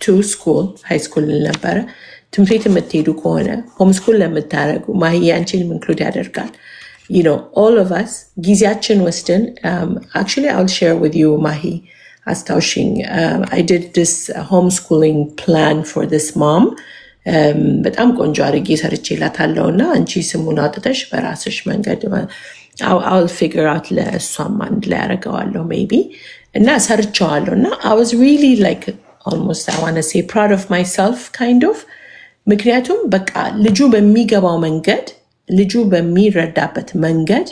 to school፣ high school ነበረ፣ ትምህርት ቤት የምትሄዱ ከሆነ፣ homeschool ለምታደርጉ፣ ማሂ አንቺንም include ያደርጋል፣ all of us ጊዜያችን ወስደን፣ actually I'll share with you፣ ማሂ አስታውሽኝ፣ I did this homeschooling plan for this mom። በጣም ቆንጆ አድርጌ ሰርቼላታለሁ እና አንቺ ስሙን አውጥተሽ በራስሽ መንገድ I'll figure out፣ ለእሷም አንድ ላይ ያደርገዋለሁ maybe እና ሰርቸዋለሁ። እና I was really like almost, I wanna say, proud of myself kind of፣ ምክንያቱም በቃ ልጁ በሚገባው መንገድ፣ ልጁ በሚረዳበት መንገድ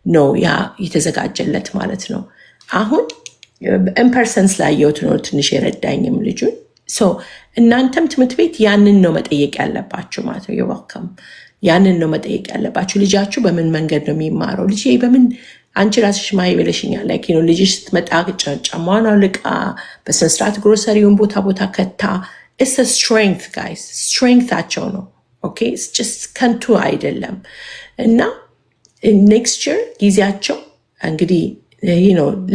ነው ያ የተዘጋጀለት ማለት ነው። አሁን in person ስላየሁት ነው ትንሽ የረዳኝም ልጁን። So እናንተም ትምህርት ቤት ያንን ነው መጠየቅ ያለባችሁ ማለት ነው። You're welcome። ያንን ነው መጠየቅ ያለባችሁ። ልጃችሁ በምን መንገድ ነው የሚማረው? ልጄ በምን፣ አንቺ ራስሽ ማይ ብለሽኛል። Like ልጅሽ ስትመጣ ጫማዋን አውልቃ፣ በስነስርዓት ግሮሰሪውን ቦታ ቦታ ከታ፣ it's a strength, guys፣ strength ኣቸው ነው። Okay, just ከንቱ አይደለም። እና next year ጊዜያቸው እንግዲህ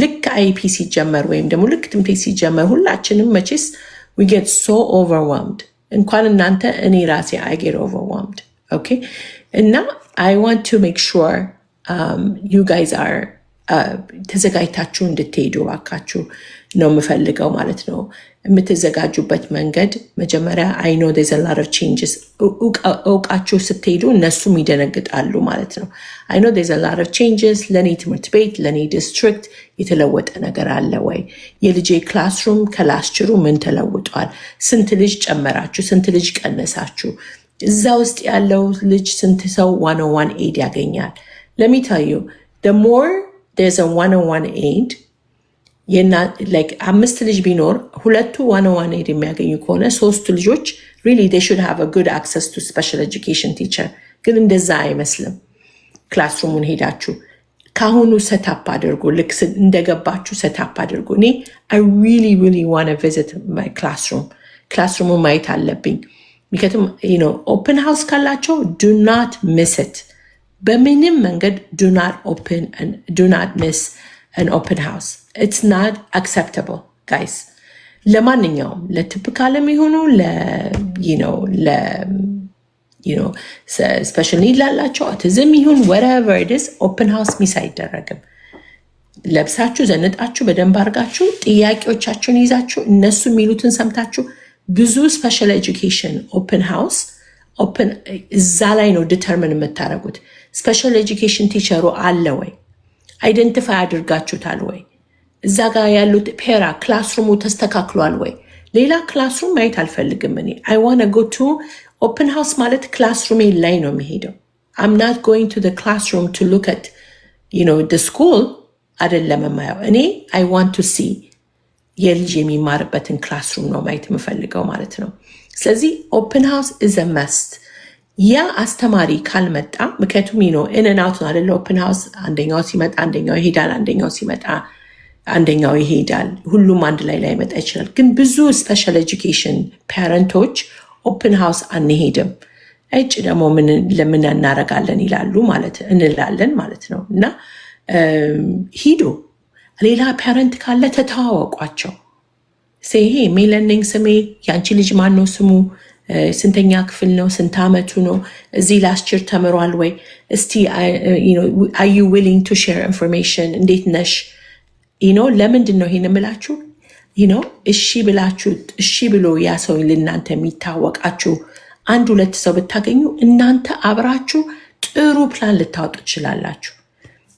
ልክ IEP ሲጀመር ወይም ደግሞ ልክ ትምህርት ቤት ሲጀመር ሁላችንም መቼስ we get so overwhelmed። እንኳን እናንተ እኔ ራሴ I get overwhelmed, okay? እና I want to make sure you guys are ተዘጋጅታችሁ እንድትሄዱ እባካችሁ ነው የምፈልገው ማለት ነው። የምትዘጋጁበት መንገድ መጀመሪያ I know there's a lot of changes፣ እውቃችሁ ስትሄዱ እነሱም ይደነግጣሉ ማለት ነው። I know there's a lot of changes። ለእኔ ትምህርት ቤት፣ ለእኔ district የተለወጠ ነገር አለ ወይ? የልጄ classroom ከ last year ኡ ምን ተለውጧል? ስንት ልጅ ጨመራችሁ? ስንት ልጅ ቀነሳችሁ? እዛ ውስጥ ያለው ልጅ ስንት ሰው one on one aide ያገኛል? Let me tell you, the more there's a one on one aide, like አምስት ልጅ ቢኖር ሁለቱ one on one aide የሚያገኙ ከሆነ ሶስቱ ልጆች really they should have a good access to special education teacher። ግን እንደዛ አይመስልም። Classroom ኡን ሄዳችሁ ከአሁኑ set up አድርጉ። ልክ እንደገባችሁ set up አድርጉ። እኔ I really, really wanna visit my classroom። Classroom ኡን ማየት አለብኝ። ምክንያቱም open house ካላቸው do not miss it። በምንም መንገድ do not miss an open house. It's not acceptable, guys። ለማንኛውም ለ typical ም ይሁኑ ለ special need ላላቸው፣ አውቲዝም ይሁን whatever it is, open house miss አይደረግም። ለብሳችሁ፣ ዘንጣችሁ፣ በደንብ አድርጋችሁ፣ ጥያቄዎቻችሁን ይዛችሁ፣ እነሱ የሚሉትን ሰምታችሁ፣ ብዙ special education open house open እዛ ላይ ነው determine የምታደርጉት። Special education teacher ኡ አለ ወይ? Identify አድርጋችሁታል ወይ? እዛ ጋር ያሉት para classroom ኡ ተስተካክሏል ወይ? ሌላ classroom ማየት አልፈልግም እኔ። I wanna go to open house ማለት classroom ኤ ላይ ነው የምሄደው። I'm not going to classroom to look at school አይደለም የማየው። እኔ I want to see የልጄ የሚማርበትን classroom ነው ማየት የምፈልገው ማለት ነው። ስለዚህ open house is a must። ያ አስተማሪ ካልመጣ፣ ምክንያቱም in and out ነው አደለ? Open house አንደኛው ሲመጣ አንደኛው ይሄዳል፣ አንደኛው ሲመጣ አንደኛው ይሄዳል። ሁሉም አንድ ላይ ላይመጣ ይችላል። ግን ብዙ special education parent ኦች open house አንሄድም፣ እጭ ደግሞ ለምን እናረጋለን ይላሉ ማለት እንላለን ማለት ነው። እና ሂዱ። ሌላ parent ካለ ተተዋወቋቸው። ይሄ ሜለን ነኝ ስሜ፣ የአንቺ ልጅ ማን ነው ስሙ? ስንተኛ ክፍል ነው? ስንት ዓመቱ ነው? እዚህ last year ተምሯል ወይ? እስቲ are you willing to share information? እንዴት ነሽ? ለምንድን ነው ይሄን የምላችሁ? እሺ ብላችሁ፣ እሺ ብሎ ያ ሰው ለእናንተ የሚታወቃችሁ አንድ ሁለት ሰው ብታገኙ እናንተ አብራችሁ ጥሩ ፕላን ልታወጡ ትችላላችሁ።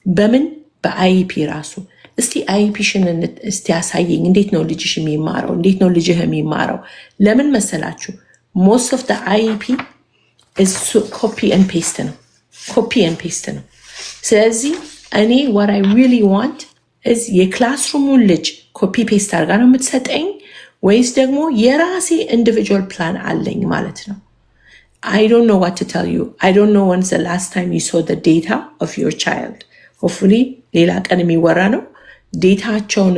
በምን? በ IEP ራሱ። እስቲ IEP ሽን እስቲ ያሳየኝ። እንዴት ነው ልጅሽ የሚማረው? እንዴት ነው ልጅህ የሚማረው? ለምን መሰላችሁ? Most of IEP copy and paste ነው። Copy and paste ነው። ስለዚህ እኔ what I really want is የ classroom ኡን ልጅ copy paste አድርጋ ነው የምትሰጠኝ ወይስ ደግሞ የራሴ individual plan አለኝ ማለት ነው። I don't know what to tell you. I don't know when's the last time you saw the data of your child. Hopefully ሌላ ቀን የሚወራ ነው። Data ቸውን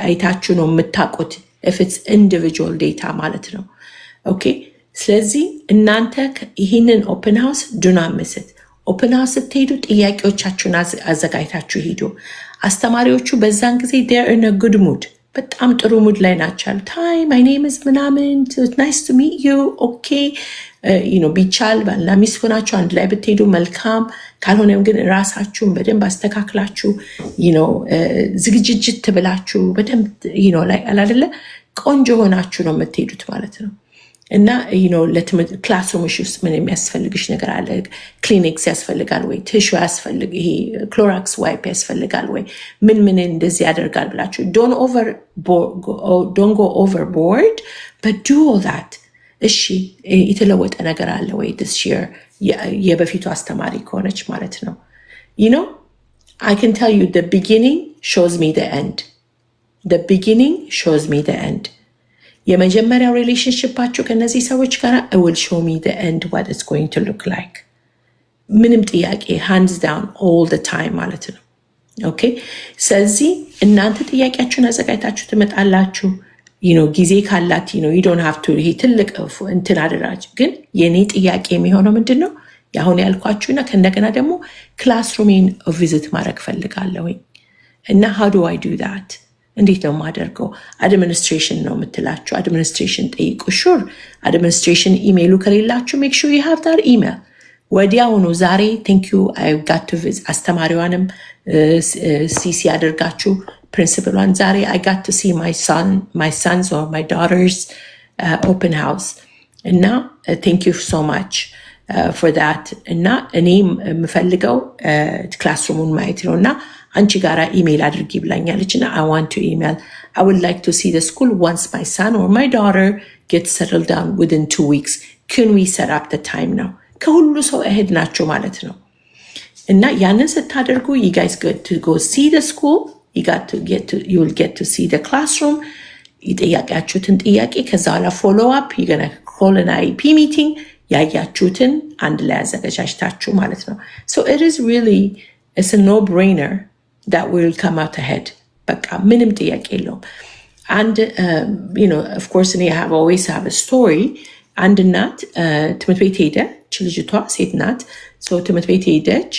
አይታችሁ ነው የምታውቁት if it's individual data ማለት ነው። Okay፣ ስለዚህ እናንተ ይህንን open house do not miss it። Open house ስትሄዱ ጥያቄዎቻችሁን አዘጋጅታችሁ ሂዱ። አስተማሪዎቹ በዛን ጊዜ they're in a good mood። በጣም ጥሩ mood ላይ ናቸው ያሉት። "Hi, my name is ምናምን, nice to meet you." Okay, ቢቻል ባልና ሚስት ሆናችሁ አንድ ላይ ብትሄዱ መልካም። ካልሆነም ግን ራሳችሁን በደንብ አስተካክላችሁ ዝግጅጅት ብላችሁ በደንብ like አላደለ ቆንጆ ሆናችሁ ነው የምትሄዱት ማለት ነው። እና ለትምህርት classroom ሽ ውስጥ ምን የሚያስፈልግሽ ነገር አለ? Kleenex ያስፈልጋል ወይ? Tissue ያስፈልግ፣ ይሄ Clorox wipe ያስፈልጋል ወይ? ምን ምን እንደዚህ ያደርጋል ብላችሁ don't go overboard, but do all that። እሺ፣ የተለወጠ ነገር አለ ወይ this year የበፊቱ አስተማሪ ከሆነች ማለት ነው። I can tell you, the beginning shows me the end. The beginning shows me the end. የመጀመሪያው relationship ኣችሁ ከነዚህ ሰዎች ጋር will show me the end, what it's going to look like። ምንም ጥያቄ፣ hands down, all the time ማለት ነው። Okay፣ ስለዚህ እናንተ ጥያቄያችሁን አዘጋጅታችሁ ትመጣላችሁ። ጊዜ ካላት you don't have to ይሄ ትልቅ እንትን አደራጅ። ግን የእኔ ጥያቄ የሚሆነው ምንድን ነው? የአሁን ያልኳችሁና ከእንደገና ደግሞ classroom ኤን visit ማድረግ ፈልጋለሁኝ እና how do I do that? እንዴት ነው የማደርገው? Administration ነው የምትላችሁ፣ administration ጠይቁ። Sure, administration email ኡ ከሌላችሁ make sure you have that email ወዲያውኑ ዛሬ "Thank you, I got to visit" አስተማሪዋንም CC አድርጋችሁ principal ኧን ዛሬ "I got to see my son's or my daughter's open house እና thank you so much for that እና እኔ የምፈልገው classroom ኡን ማየት ነው እና አንቺ ጋራ ኢሜይል አድርጊ ብላኛለች እና I want to email. I would like to see the school once my son or my daughter gets settled down within 2 weeks. Can we set up the time?" ነው። ከሁሉ ሰው ahead ናቸው ማለት ነው። እና ያንን ስታደርጉ you guys get to go see the school, you will get to see the classroom፣ የጠያቂያችሁትን ጥያቄ ከዛ በኋላ follow up, you gonna call an IEP meeting፣ ያያችሁትን አንድ ላይ አዘገጃጅታችሁ ማለት ነው። So it is really, it's a no brainer that will come out ahead። በቃ ምንም ጥያቄ የለውም። አንድ of course እኔ have always have a story። አንድ እናት ትምህርት ቤት ሄደች። ልጅቷ ሴት ናት። So ትምህርት ቤት ሄደች፣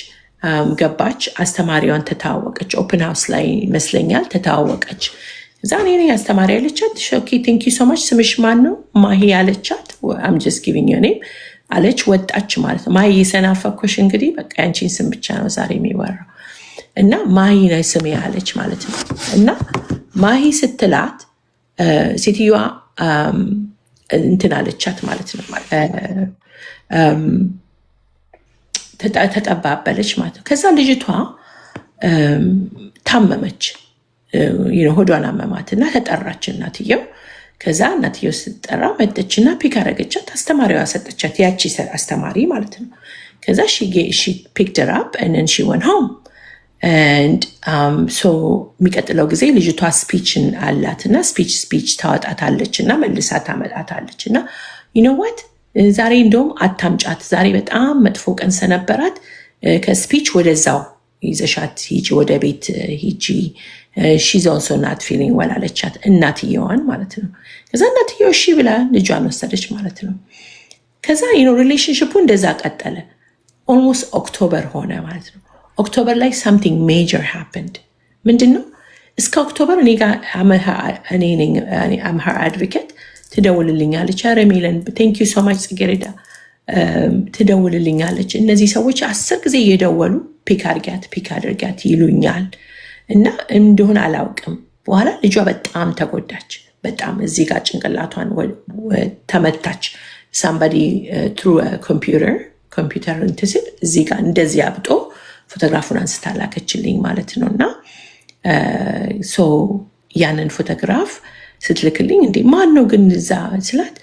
ገባች፣ አስተማሪዋን ተተዋወቀች። Open house ላይ ይመስለኛል ተተዋወቀች። እዛ "እኔ ነኝ አስተማሪ" ያለቻት። "Okay, thank you so much. ስምሽ ማን ነው?" ማሂ አለቻት። "I'm just giving you name" አለች። ወጣች ማለት ነው። ማሂ የሰናፈኮሽ እንግዲህ በቃ ያንቺን ስም ብቻ ነው ዛሬ የሚወራው እና ማሂ ነው ስሜ አለች ማለት ነው። እና ማሂ ስትላት ሴትዮዋ እንትን አለቻት ማለት ነው። ተቀባበለች ማለት ነው። ከዛ ልጅቷ ታመመች፣ ሆዷን አመማት እና ተጠራች እናትየው። ከዛ እናትየው ስትጠራ መጠችና pick አረገቻት፣ አስተማሪዋ ሰጠቻት፣ ያቺ አስተማሪ ማለት ነው። ከዛ she picked her up and then she went home and so የሚቀጥለው ጊዜ ልጅቷ speech አላት እና speech ታወጣታለች እና መልሳ ታመጣታለች እና "You know what? ዛሬ እንደውም አታምጫት፣ ዛሬ በጣም መጥፎ ቀን ስለነበራት ከ speech ወደዛው ይዘሻት ሂጂ፣ ወደ ቤት ሂጂ፣ she's also not feeling well" አለቻት፣ እናትየዋን ማለት ነው። ከዛ እናትየው እሺ ብላ ልጇን ወሰደች ማለት ነው። ከዛ relationship ኡ እንደዛ ቀጠለ። Almost October ሆነ ማለት ነው። October ላይ something major happened። ምንድን ነው? እስከ October እኔ ጋር እኔ ነኝ I'm her advocate። ትደውልልኛለች። "ኧረ ሜለን፣ thank you so much ጽጌረዳ" ትደውልልኛለች። "እነዚህ ሰዎች 10 ጊዜ እየደወሉ pick አድርጊያት፣ pick አድርጊያት ይሉኛል እና እንደሆነ አላውቅም።" በኋላ ልጇ በጣም ተጎዳች። በጣም እዚህ ጋር ጭንቅላቷን ተመታች። Somebody threw computer፣ ኮምፒውተር እንትን ሲል እዚህ ጋር እንደዚህ አብጦ ፎቶግራፉን አንስታ ላከችልኝ ማለት ነው። እና so ያንን ፎቶግራፍ ስትልክልኝ እንዴ ማን ነው ግን እዛ ስላት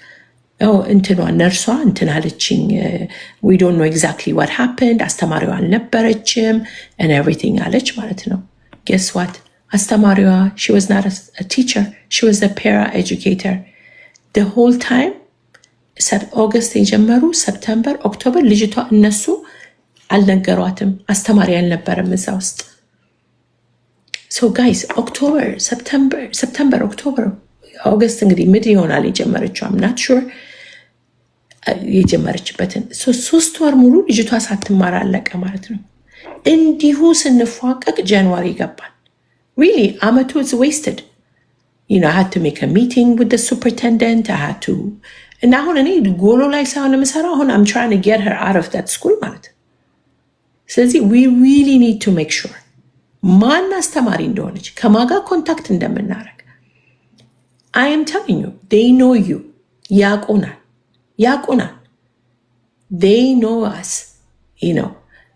እንትኗ ነርሷ እንትን አለችኝ፣ "We don't know exactly what happened፣ አስተማሪዋ አልነበረችም and everything" አለች ማለት ነው። Guess what? አስተማሪዋ she was not a teacher, she was a para educator the whole time። August የጀመሩ September፣ October ልጅቷ እነሱ አልነገሯትም። አስተማሪ አልነበረም እዛ ውስጥ። So guys, October፣ September፣ October፣ August እንግዲህ mid ይሆናል የጀመረችው፣ I'm not sure የጀመረችበትን። 3 ወር ሙሉ ልጅቷ ሳትማር አለቀ ማለት ነው። እንዲሁ ስንፏቀቅ January ይገባል። Really አመቱ is wasted። I had to make a meeting with the superintendent. I had to እና አሁን እኔ ጎሎ ላይ ሳይሆን የምሰራው፣ አሁን I'm trying to get her out of that school ማለት ነው። ስለዚህ we really need to make sure ማን አስተማሪ እንደሆነች፣ ከማጋ contact እንደምናደርግ። I am telling you, they know you። ያቁናል፣ ያቁናል። They know us.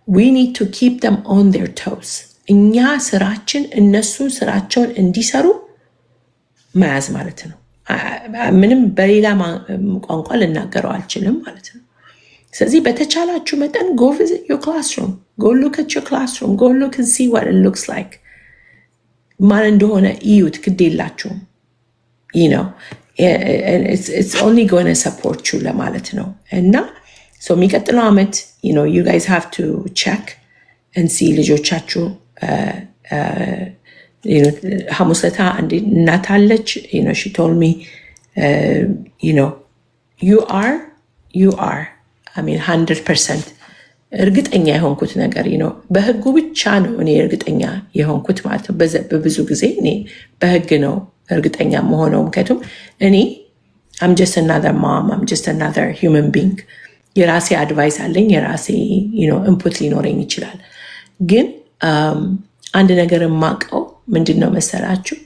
We need to keep them on their toes። እኛ ስራችን እነሱ ስራቸውን እንዲሰሩ መያዝ ማለት ነው። ምንም በሌላ ቋንቋ ልናገረው አልችልም ማለት ነው። ስለዚህ በተቻላችሁ መጠን go visit your classroom, go look at your classroom, go look and see what it looks like። ማን እንደሆነ እዩት፣ ግድ የላችሁም። It's only going to support you ለማለት ነው። እና so የሚቀጥለው ዓመት you guys have to check and see ልጆቻችሁ። ሐሙስ ዕለት አንድ እናት አለች፣ she told me you are, I mean, 100% እርግጠኛ የሆንኩት ነገር ነው። በህጉ ብቻ ነው እኔ እርግጠኛ የሆንኩት ማለት ነው። በብዙ ጊዜ እኔ በህግ ነው እርግጠኛ የምሆነው። ምክንያቱም እኔ I'm just another mom, I'm just another human being። የራሴ advice አለኝ፣ የራሴ input ሊኖረኝ ይችላል። ግን አንድ ነገር የማውቀው ምንድን ነው መሰላችሁ?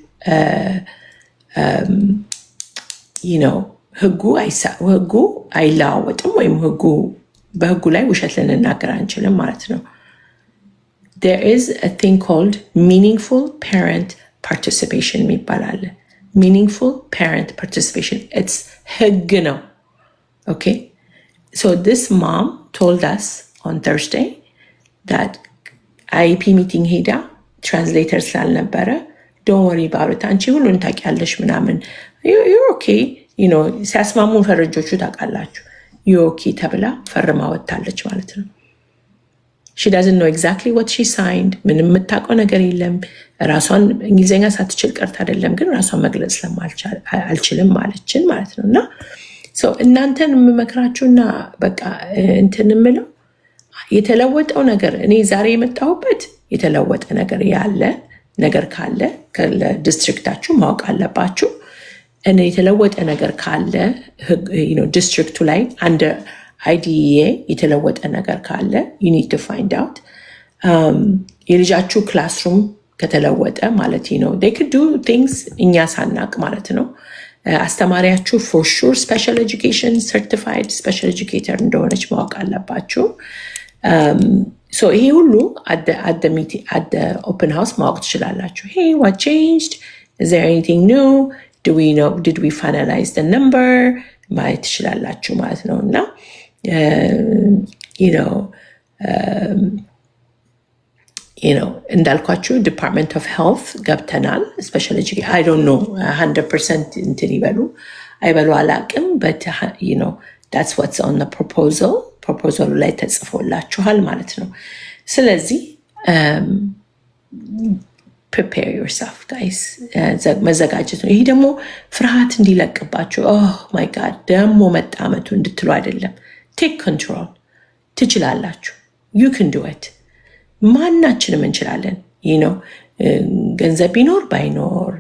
ህጉ አይለዋወጥም ወይም በህጉ ላይ ውሸት ልንናገር አንችልም ማለት ነው። There is a thing called meaningful parent participation የሚባል አለ። Meaningful parent participation, it's ህግ ነው። Okay, so this mom told us on Thursday that IEP meeting ሄዳ translator ስላልነበረ "Don't worry about it፣ አንቺ ሁሉን ታውቂያለሽ ምናምን፣ you're okay።" ሲያስማሙን ፈረንጆቹ ታውቃላችሁ፣ "You okay" ተብላ ፈርማ ወጥታለች ማለት ነው። She doesn't know exactly what she signed። ምንም የምታውቀው ነገር የለም። ራሷን እንግሊዝኛ ሳትችል ቀርታ አይደለም፣ ግን ራሷን መግለጽ አልችልም ማለችን ማለት ነው። እና so እናንተን የምመክራችሁና በቃ እንትን የምለው የተለወጠው ነገር፣ እኔ ዛሬ የመጣሁበት የተለወጠ ነገር ያለ ነገር ካለ district ኣችሁ ማወቅ አለባችሁ። እኔ የተለወጠ ነገር ካለ district ኡ ላይ under IDEA የተለወጠ ነገር ካለ you need to find out። የልጃችሁ classroom ከተለወጠ ማለት ነው፣ they could do things እኛ ሳናቅ ማለት ነው። አስተማሪያችሁ for sure special education certified special educator እንደሆነች ማወቅ አለባችሁ። So ይሄ ሁሉ at the open house ማወቅ ትችላላችሁ። "Hey, what changed? Is there anything new? Do we know? Did we finalize the number?" ማለት ትችላላችሁ ማለት ነው። እና እንዳልኳችሁ Department of Health ገብተናል። Special education, I don't know 100% እንትን ይበሉ አይበሉ አላቅም፣ but that's what's on proposal። Proposal ኡ ላይ ተጽፎላችኋል ማለት ነው። ስለዚህ prepare yourself, guys፣ መዘጋጀት ነው። ይሄ ደግሞ ፍርሃት እንዲለቅባችሁ "Oh my God፣ ደግሞ መጣ አመቱ" እንድትሉ አይደለም። Take control። ትችላላችሁ። You can do it። ማናችንም እንችላለን። ይህ ነው ገንዘብ ቢኖር ባይኖር።